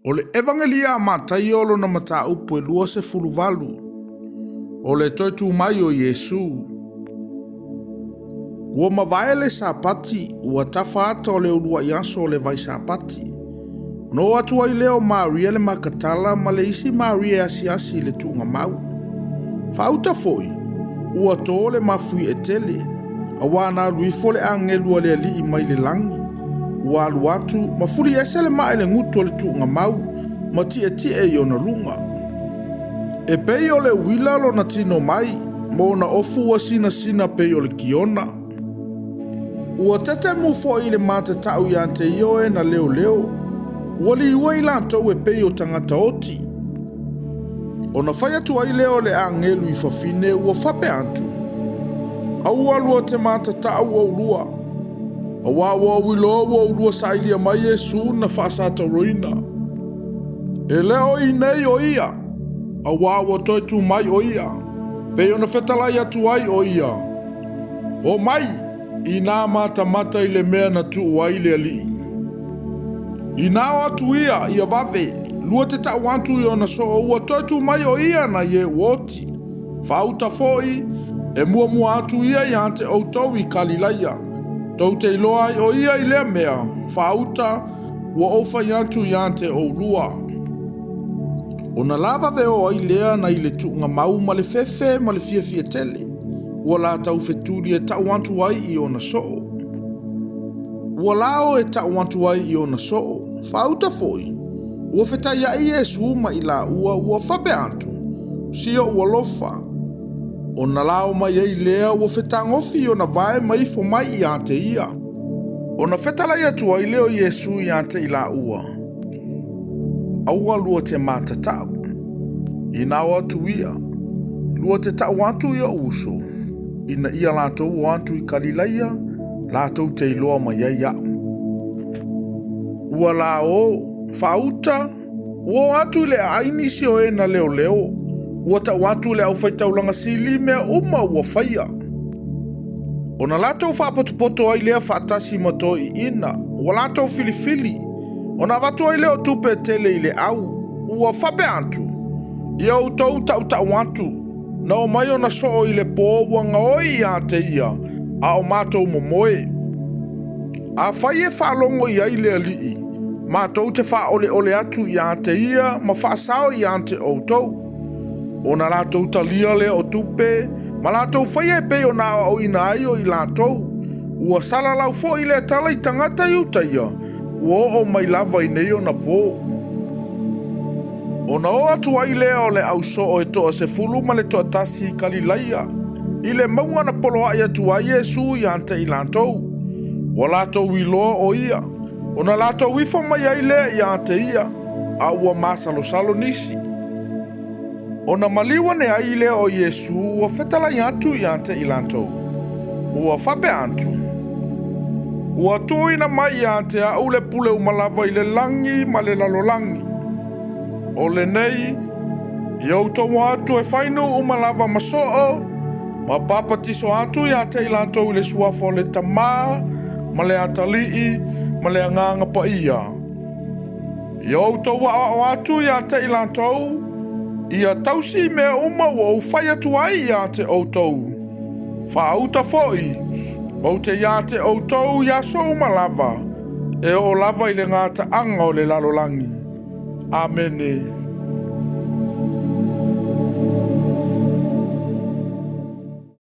O le Evagelia a Mataio lona mataupu e 28, o le toe tu mai o Iesu. Ua mavae le Sapati, ua tafa ata o le uluai aso o le vai Sapati. Ona o atu ai lea o Maria le Makatala ma le isi Maria e asiasi i le tuugamau. Faauta foi, ua to le mafuie tele, auā na alu ifo le agelu a le Alii mai le lagi, ua alu atu ma fuli ese le maa i le gutu o le tuugamau ma tietie i ona luga. E pei o le uila lona tino mai, ma ona ofu ua sinasina pei o le kiona. Ua tetemu foi i le matatau ia te ia o e na leoleo, ua liua i latou e pei o tagata oti. Ona fai atu ai lea o le agelu i fafine ua faapea atu, Aua lua te matatau oulua, auā ua ou iloa ua oulua sailia mai Iesu na faasatauroina. E le o i nei o ia, auā ua toe tu mai o ia, pei ona fetalai atu ai o ia. O mai, inā matamata i le mea na tuu ai le Alii. Inā o atu ia, ia vave, lua te tau atu i ona soo ua toe tu mai o ia nai e ua oti. Faauta foi, e muamua atu ia ia te outou i Kalilaia. Tou te iloa ai o ia i lea mea, faauta, ua ou fai atu ia te oulua. Ona lavave o ai lea nai le tuugamau ma le fefe ma le fiafia tele, ua la taufetuli e tau atu ai i ona soo. Ua la o e tau atu ai i ona soo, faauta foi, ua fetaiai Iesu ma i laua ua faapea atu, Si ou alofa. Ona lao mai ai lea ua fetagofi i ona vae ma ifo mai ia te ia. Ona fetalai atu ai lea o Iesu ia te i laua, Aua lua te matatau. Ina o atu ia, lua te tau atu i ou uso, ina ia latou o atu i Kalilaia, latou te iloa mai ai aʻu. Ua la o, faauta, ua o atu i le aai nisi o e na leoleo, ua tau atu i le aufaitaulaga sili mea uma ua faia. Ona latou faapotopoto ai lea faatasi ma toeaiina, ua latou filifili, ona avatu ai lea o tupe tele i le au, ua faapea atu, Ia outou tautau atu, na omai ona soo i le po ua gaoi ia te ia, a o matou momoe. Afai e faalogo i ai le Alii, matou te faaoleole atu ia te ia ma faasao ia te outou. Ona latou talia lea o tupe, ma latou faia e pei ona aoaoina ai o i latou. Ua salalau foi lea tala i tagata Iutaia, ua oo mai lava i nei ona po. Ona oo atu ai lea o le au soo e toasefulu ma le toatasi i Kalilaia, i le mauga na poloai atu ai Iesu ia te i latou. Ua latou iloa o ia, ona latou ifo mai ai lea ia te ia, a ua masalosalo nisi. Ona maliu ane ai lea o Iesu ua fetalai atu ia te i latou, ua faapea atu, Ua tuuina mai ia te au le pule uma lava i le lagi ma le lalolagi. O lenei, ia outou o atu e fai nuu uma lava ma soo, ma papatiso atu ia te i latou i le suafa o le Tama, ma le Atalii, ma le Agaga Paia. Ia outou aoao atu ia te i latou, ia tausi mea uma ua ou fai atu ai ia te outou. Faauta foi, ou te ia te outou i aso uma lava, e oo lava i le gataaga o le lalolagi. Amene.